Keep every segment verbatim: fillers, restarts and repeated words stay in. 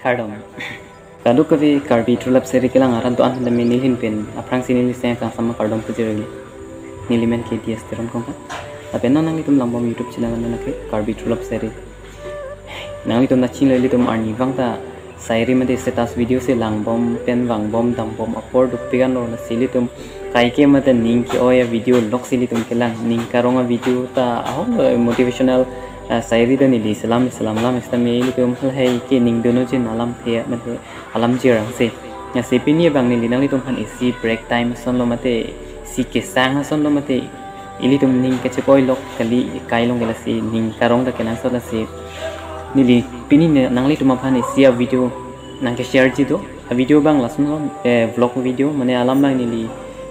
Kardom. Kadokave Karbi True Love Series kelang arat do-an tame neli ahin pen aphrangsi neli seng kangsam akardom pajirlo. Neli men K D S Teron kong ka. Lapen non nanglitum langbom YouTube channel amen ke Karbi True Love Series. Nanglitum ta chinglo, ilitum arnivang ta sairi mate status video si langbom pen vangbom dambom apor dopik anlo, lasi ilitum kaike mate ning ke-oi avideo loksi ilitum kelang, ning karong avideo ta ahok motivational, ah, sairi ta neli selam selam lam sitame ilitum lahai ke ning dun-o jin alamthe mate alam jirang si. Lasi pini abang neli nanglitum aphan isi break time asonlo mate isi kesang asonlo mate ilitum ning kachepoi lok kali, kai along ke lasi ning karong ta kenangsot, lasi neli pini ne nanglitum aphan isi avideo nangke-share ji do. Avideo abang lason, eh, vlog video mane alam abang neli,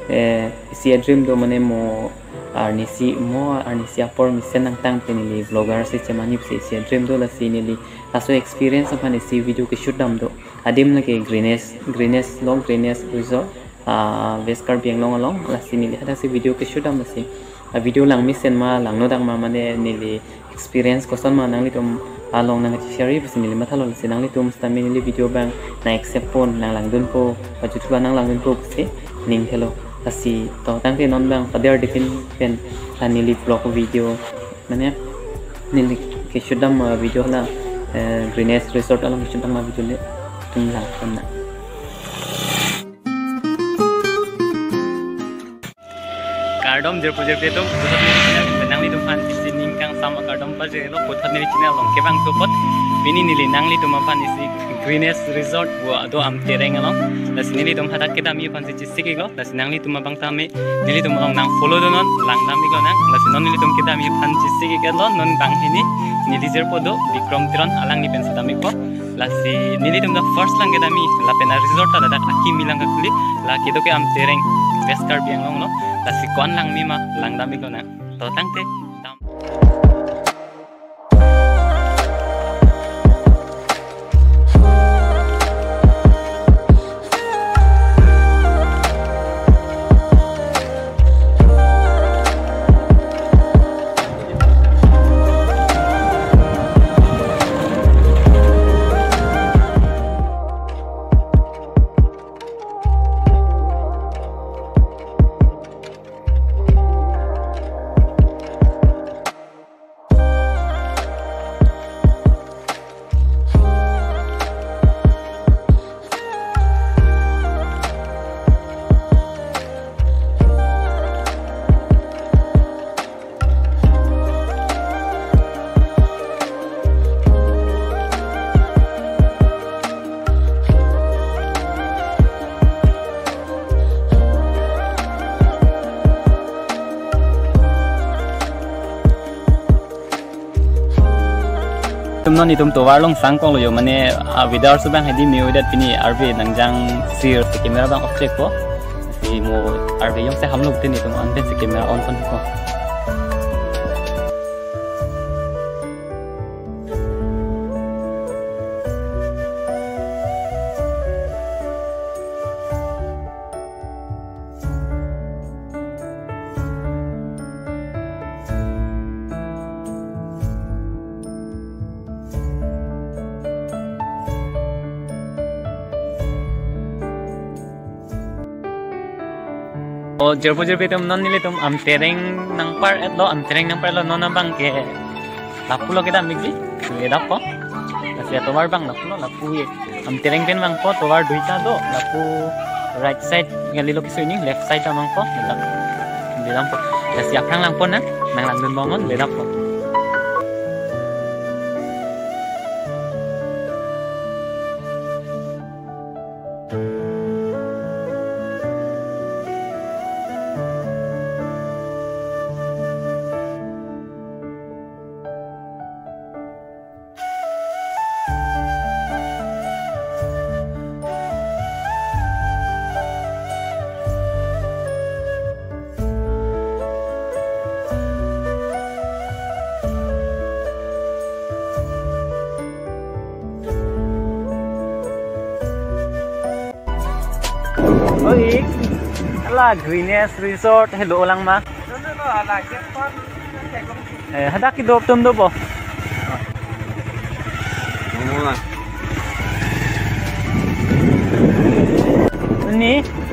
eh, isi adream do mane mo arnisi, mo arnisi apor mesen nangtang pen neli vlogger si chemanip si isi adream do, lasi neli laso experience aphan isi video ke-shoot dam do. Adim lake Greenest, Greenest lo, Greenest Resort, ah, West Karbi Anglong along, lasi neli hadaksi video ke-shoot dam lasi. Ah, video langmesen ma, langnodak ma mane neli experience koson ma nanglitum along nangke-share pusi neli mathalo, lasi nanglitum sitame neli video abang nang-accept pon, nanglangdunpo, pa YouTube nanglangdunpo pusi ning thelo. Lasi to tangte non abang pader dipin pen, ah, neli vlog video mane neli ke-shoot dam, ah, video hala, eh, Greenest Resort along ke-shoot dam avideo le tum lang pon na. Kardom jirpo jirpi atum, puthot neli channel, nanglitum aphan isi ning kangsam akardom pajirlo, puthot neli channel along kevang support. Pini neli nanglitum aphan isi Greenest Resort vo do Amtereng along. Lasi nelitum hadak kedam-i aphansi chesik iklo. Lasi nanglitum abang tame nelitum along nang-follow do non, langdam iklo nang. Lasi non nelitum kedam-i aphan chesik iklo, non banghini neli jirpo do Bikrom Teron, alangli pensi dam ikpo. Lasi nelitum ta first lang kedam-i, lapen a-resort ta ladak akimi lang kakuli, la kedo ke Amtereng, West Karbi Anglong lo. Lasi ko-an langme ma, langdam iklo nang. To tangte dam. Itum non itum tovar along sangkoklo jo, mane, ah, weather si abang hedi me weather pini arve nangjang sir si camera abang off chekpo. Si mo arve jongsi hamlo tin itum anpen si camera on ponpo. O jirpo jirpi atum, non nelitum Amtereng nangpar-etlo, Amtereng nangpar-etlo, non abang ke lapulo kedam ikji, ledappo. Lasi atovar abang lapulo, lapu ye. Amtereng pen vangpo, tovar duita do, lapu right side kalilo kesui ni, left side ta vangpo, ledap. Ledappo. Lasi aphrang langpon nang, nanglangdunbom non, ledappo. Oi, ala Greenest Resort, helo lang ma. Eh, hadak kedo atum dopo.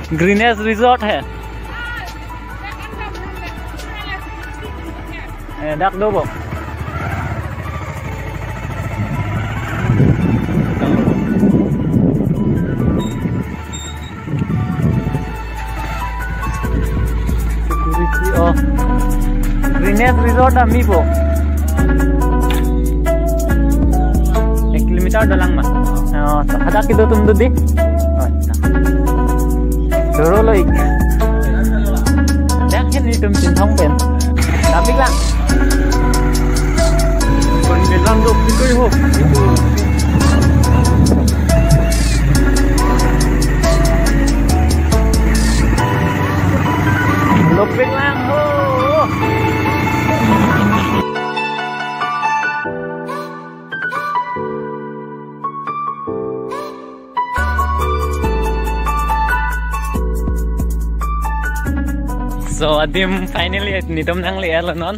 Greenest Resort hai. Eh, dak do bo. Security, oh. Greenest Resort ami bo. Ek kilometer dolang ma. Oh, so hadak kedo atum do di. Oh, doro lo ik. Dak ke nelitum Chinthong pen. Tapi lang. Pernyataan dok pikir ho. Lopik lang ho. So, adim finally nelitum nangle-etlo non.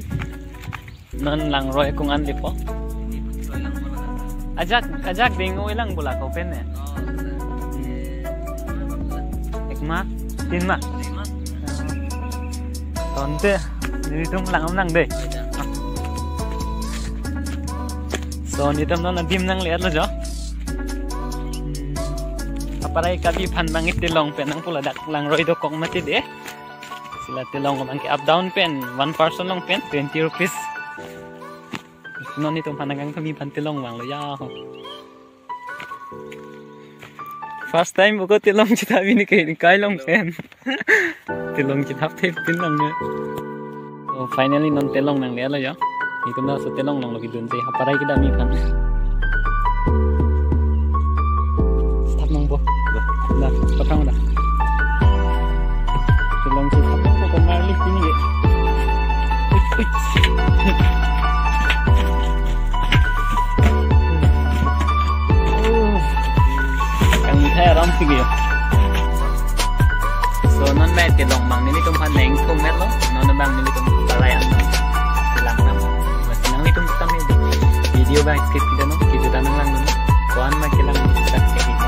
Non langroi kung an lipo. Ajak, ajak ding oi lang bola ko pen ne. Ek ma, tin ma. Tonte, nelitum lang-om lang dei. So, nelitum non adim nangle-etlo jo. Hmm. Aparai kadi aphan bang ite long pen nangpo ladak langroi dokok mati dei. Si la telong abang ke up down pen, one person along pen twenty rupees. Non nelitum aphan nangkangthami aphan telong abang lo ya ho. First time buko telong chethap pini ke kai along pen. Telong chethap thepin lang ne. So finally non telong nangle-etlo ya. Nelitum dak so telong longlo kedun te aparai kedam aphan. Stop nangpo. Dah, patang dah. Telong chethap ko marli pini ke. Uits, uits. Kang mithai aram pini ya. So non mai telong abang nelitum aphan nangtum-etlo, non abang nelitum palai an kelang nam. Lasi nanglitum tame video abang skip kedo non, kejutan nanglang non. Ko-an ma kelang, kita cek kedo.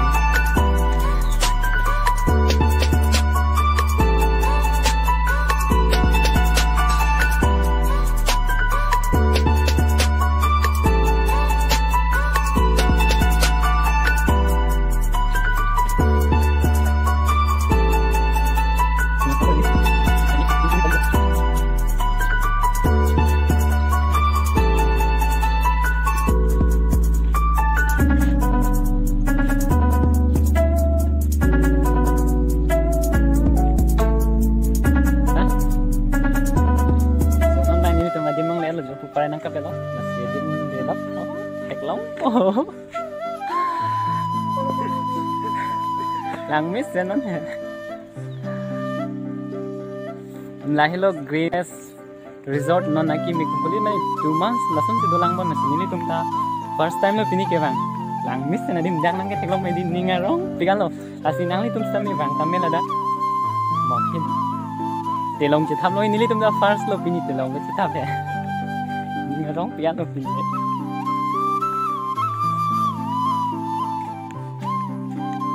Hah? So, non nelitum adim nangle-etlo jo, aparai nangkap-etlo. Lasi adim delo. Oh, theklong. Oh. Langmesen non he. Lahelo Greenest Resort non akimi kukuli mai two months lason si dolang bon nasi nelitum ta first time lo pini ke bang. Langmesen adim dak nangketheklong mai di ning arong pik-etlo. Lasi nanglitum sitame bang tame ladak. Mungkin telong chethaplo, nelitum ta first lo pini telong chethap he. Ning arong pik-etlo pini.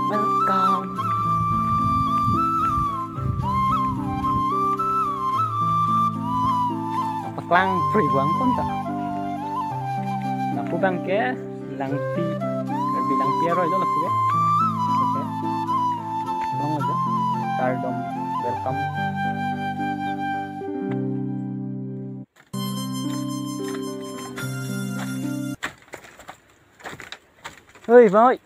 Welcome. Paklang free buang pon ta. Lapu abang ke Langpi, Karbi Langpi aroi lo lapu ke. Oke. Long aja. Kardom, welcome. Oi, bang, oi.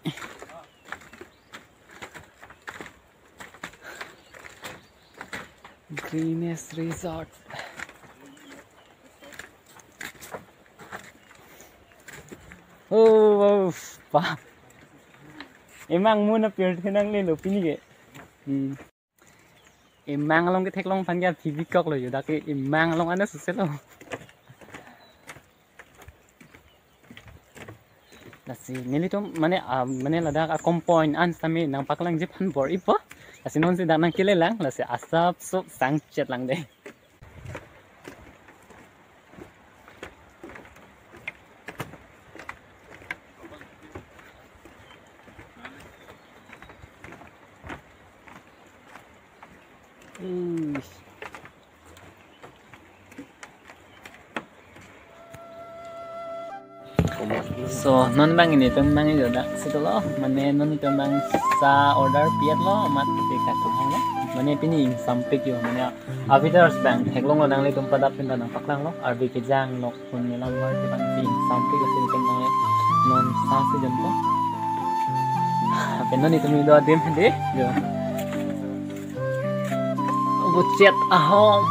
Greenest Resort. Oh, wow, pa. Emang muna pirthe nanglelo pini ke. Hmm. Emang along ketheklong aphan ke aphi bikoklo jo, dak ke emang along ana suse lo. Lasi nelitum mane, ah, mane ladak akom point an sitame nangpaklangji aphan bor-ipo. Lasi non si dak nangkelelang, lasi asapso sangchet lang dei. So, non bang nelitum bang ijo dak si dolo, mane non nelitum bang sa order pi-etlo, amat tika kuhang lo. Mane pini ingsampik jo, mane aviders bang theklonglo, nanglitum padap pinta nangpaklanglo, arve kejang lok pun melam lo, ke bang si ingsampik lo si nelitum bang non sa si jumpo. Apen non nelitum ido adim hedi, jo. Buchet ahom.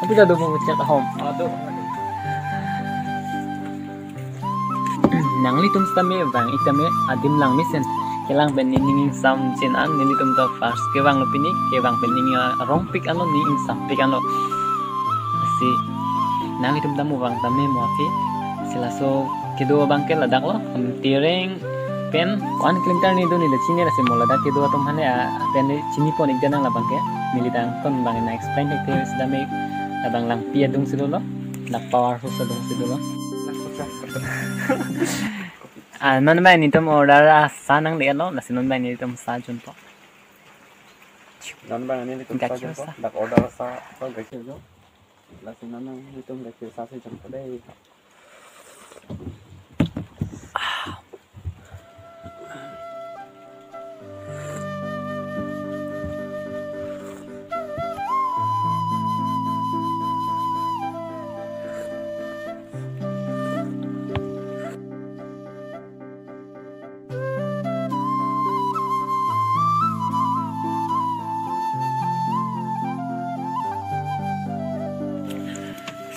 Api kado buchet ahom. Aduh. Nanglitum sitame bang ik tame adim langmesen kelang pen ning ingsam chin an, nelitum ta first kevanglo pini, kevang pen ning arongpik anlo, ning ingsampik anlo. Si nanglitum ta mo vang tame mo api. Si laso kedo abang ke ladak lo, Amtereng pen one kilometer ni do neli chini, lasi mo ladak kedo atum hane a pen neli chinipon ik danang labang ke. Neli ta angton bang na explain thekthe, sitame labang langpi adung si dolo, la power house adung si dolo. Ah, non bang nelitum order asa nangdelo, lasi non bang nelitum sa junpo. Non bang nelitum sa Gakhir junpo, sa. Dak order asa, apa gakhir jo. Lasi non bang nelitum gakhir sa si junpo dei.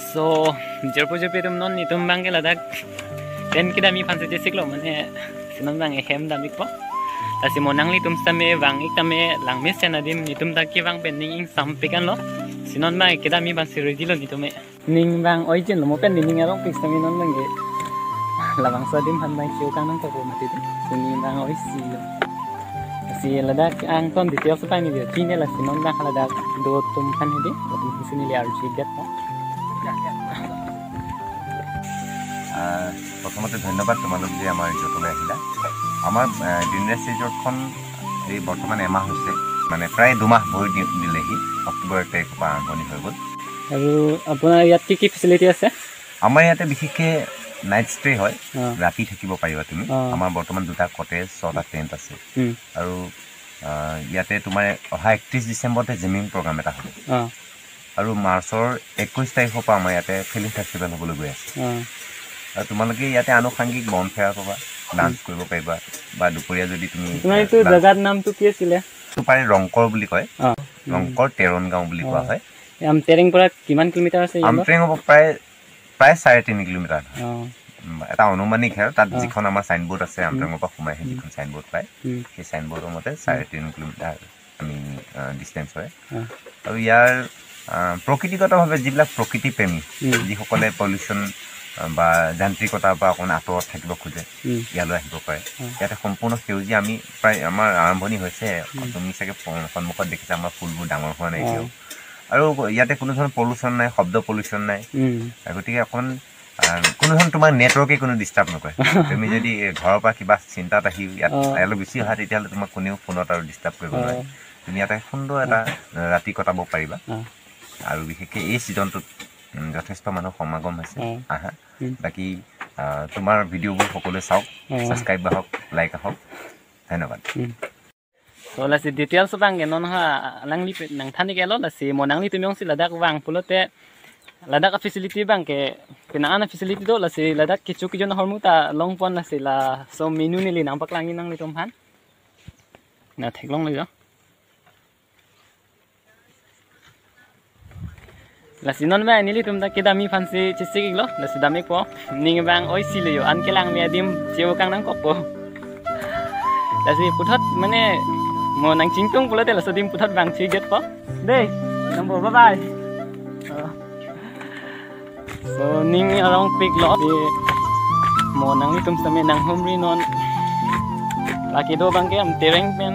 So, jirpo jirpi atum, non nelitum bang ke ladak tent kedam aphan si chesiklo, mane si non bang ehem dam ikpo. Lasi mo nanglitum sitame vang ik tame langmesen adim nelitum ta kevang pen ning ingsampik anlo. Si non bang kedam aphan si ready lo nelitum e. Ning bang oi chin lo mo pen ning arongpik sitame non bang ke labangso adim aphan bang cheokang nangkokpo mati di. Si ning bang oi si lo. Si ladak angton details aphan neli chini, lasi non bang ladak do atum aphan hedi, atum aphan si neli arju ik det po. আহ, প্ৰথমতে ধন্যবাদ তোমালোক যে আমাৰ ৰিজৰ্টলৈ আহিলা। আমাৰ, আহ, ড্ৰিমৰেষ্ট ৰিজৰ্টখন এই বৰ্তমান এমাহ হৈছে, মানে প্ৰায় দুমাহ ভৰি দি-, দিলেহি, অক্টোবৰ এক তাৰিখৰ পৰা আৰম্ভণি হৈ গ'ল। আৰু আপোনাৰ ইয়াত কি কি ফেচিলিটি আছে? আমাৰ ইয়াতে বিশেষকৈ নাইট ষ্টে হয়, অ। ৰাতি থাকিব পাৰিবা তুমি। অ। আমাৰ বৰ্তমান দুটা কটেজ, ছটা টেণ্ট আছে। উম। আৰু, আহ, ইয়াতে তোমাৰ অহা একত্ৰিশ ডিচেম্বৰতে জিমিং প্ৰগ্ৰাম এটা হ'ব। অ। আৰু মাৰ্চৰ একৈশ তাৰিখৰ পৰা আমাৰ ইয়াতে ফিল্ম ফেষ্টিভেল হ'বলৈ গৈ আছে। অ। আৰু তোমালোকে ইয়াতে আনুষংগিক বনফেয়াৰ পাবা, ডান্স উম। কৰিব পাৰিবা, বা দুপৰীয়া যদি তুমি, তোমাৰ এইটো আহ, লাঞ্চ জেগাৰ নামটো কি আছিলে? এইটো পাৰে ৰংকৰ বুলি কয়। অ। ৰংকৰ তেৰণ গাঁও বুলি কোৱা অ। হয়। এই আমটেৰেং পৰা কিমান কিলোমিটাৰ আছে ইয়ালৈ? আমটেৰেং হ'ব প্ৰায়, প্ৰায় চাৰে তিনি কিলোমিটাৰ হয়। অ। উম, এটা আনুমানিক হে আৰু, তাত অ। যিখন আমাৰ চাইনবোৰ্ড আছে, উম। আমটেৰেঙৰ পৰা সোমাই আহি উম। যিখন চাইনবোৰ্ড পায়, উম। সেই চাইনবোৰ্ডৰ মতে চাৰে উম। তিনি কিলোমিটাৰ আমি, আহ, ডিষ্টেঞ্চ হয়। অ। আৰু ইয়াৰ, আহ, প্ৰকৃতিগতভাৱে যিবিলাক প্ৰকৃতি প্ৰেমী, উম। যিসকলে পলিউশ্যন, আহ, বা যান্ত্ৰিকতাৰ পৰা অকণমান আঁতৰত থাকিব খোজে, উম। ইয়ালৈ আহিব পাৰে। অ। ইয়াতে সম্পূৰ্ণ সেউজীয়া, আমি প্ৰায়, আমাৰ আৰম্ভণি হৈছে। উম। তুমি চাগে প-, সন্মুখত দেখিছা, আমাৰ ফুলবোৰ ডাঙৰ হোৱা নাই অ। এতিয়াও। আৰু ইয়াতে কোনো ধৰণৰ পলিউশ্যন নাই, শব্দ পলিউশ্যন নাই। উম। গতিকে অকণমান, আহ, কোনো ধৰণৰ তোমাৰ নেটৱৰ্কে কোনো ডিষ্টাৰ্ব নকৰে। তুমি যদি ঘৰৰ পৰা কিবা চিন্তাত আহি ইয়াত অ। ইয়ালৈ গুচি আহা, তেতিয়াহ'লে তোমাক কোনেও ফোনত আৰু ডিষ্টাৰ্ব কৰিব অ। নোৱাৰে। তুমি ইয়াতে সুন্দৰ এটা, আহ, ৰাতি কটাব পাৰিবা। অ। আৰু বিশেষকৈ এই ছিজনটোত, উম, যথেষ্ট মানুহ সমাগম হৈছে। অ। আহা। উম। বাকী, আহ, তোমাৰ ভিডিঅ'বোৰ সকলোৱে চাওক, অ। ছাবস্ক্ৰাইব আহক, লাইক আহক। ধন্যবাদ। উম। So, lasi details abang ke non ha nangli pe-, nangthan ik-etlo, lasi mo nanglitum jongsi ladak vang pulote ladak a-facility abang ke penang an a-facility do, lasi ladak kecho kejun ahormu ta longpon, lasi laso menu neli nangpaklangji nanglitum aphan. Na theklonglo jo. Lasi non bang nelitum ta kedam aphan si chesik iklo, lasi dam ikpo. Ning bang oi si lo jo, an kelang me adim cheokang nangkokpo. Lasi puthot mane mo nangchingtung pulote laso adim puthot bang che-ik detpo. Dei, nangpo, bye bye. Oh. So, ning arongpiklo, di mo nanglitum sitame nanghumri non. La kedo abang ke Amtereng pen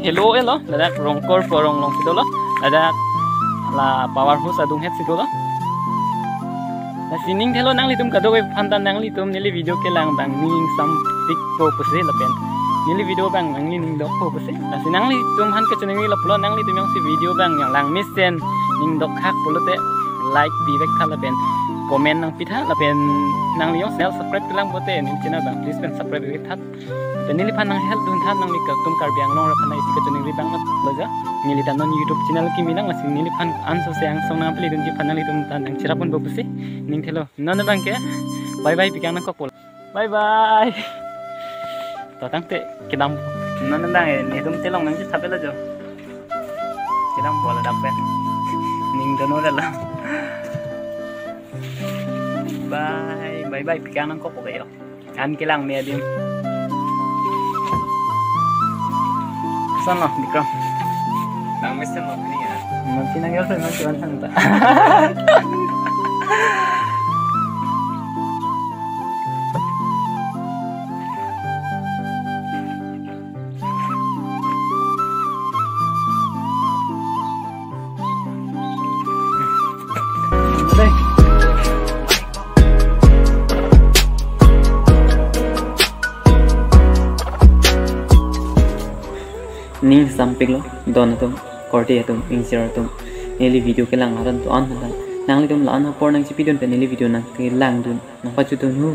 helo-etlo, ladak Rongkor porong along si dolo, ladak la power house adunghet si dolo. Lasi ning thelo nanglitum kadokave aphan ta, nanglitum neli video kelang abang ning ingsampikpo pusi lapen neli video abang nangli ning dokpo pusi. Lasi nanglitum aphan kachiningri lo pulo, nanglitum jongsi video abang nanglang mesen ning dokthak pulote like pivek tha lapen comment nangpitha, lapen nangli jongsi channel subscribe kelang pote neli channel abang please pen subscribe iktha. Lapen neliphan nang help duntha, nangli atum Karbi Anglong arat aphan isi kachiningri abang lo jo. Neli ta non YouTube channel kimi nang, lasi neliphan ansose angsong nangpeli dunji aphan nanglitum ta nangcherap ponpo pusi ning thelo. Non abangke bye bye pi-ik nangkokpo. Bye bye. To tangte kedam. Non abang, eh, netum chelong nangchethap lo jo. Kedam bola dapet. Ning dono dalam. Bye, bye bye pi-ik nangkokpo kayo. An kelang me adim. Son lo, Bikram. Nang mesen lo ini ya. Nanti nang girlfriend nanti mantan ta. Ning sampik lo, don atum, korte atum, ingjir atum. Neli video kelang arat do-an hala. Nanglitum la-an apor nangchipidun pen neli video nangkelangdun, nangpachudun ho.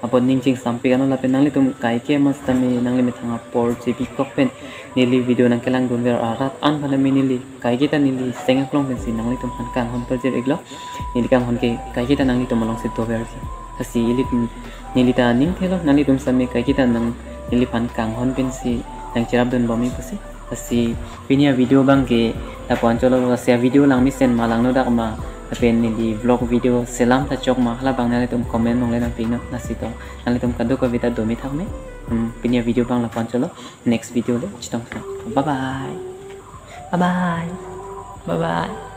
Apot ning chingsampik ano lapen nanglitum kaike mastami nangli methang apor chebikok pen neli video nangkelangdunver arat an aphan nami neli kaiketa neli seng aklong pensi nanglitum aphan kanghon pajir-iklo. Neli kanghon ke kaiketa nanglitum alongsi doverji. Lasi ilitum neli ta ning thelo, nanglitum sami kaiketa nang neliphan kanghon pensi nangcherapdun bomji pusi. Lasi pini avideo abangke lapu-an cholo, lasi avideo langmesen ma langnodak ma, lapen neli vlog video selam ta chok ma, halabang nanglitum comment along le nangpinon, lasi to nanglitum kadokave ta domi thakme. Hmm, pini avideo abang lapu-an cholo, next video le chetong. Bye bye. Bye bye. Bye bye.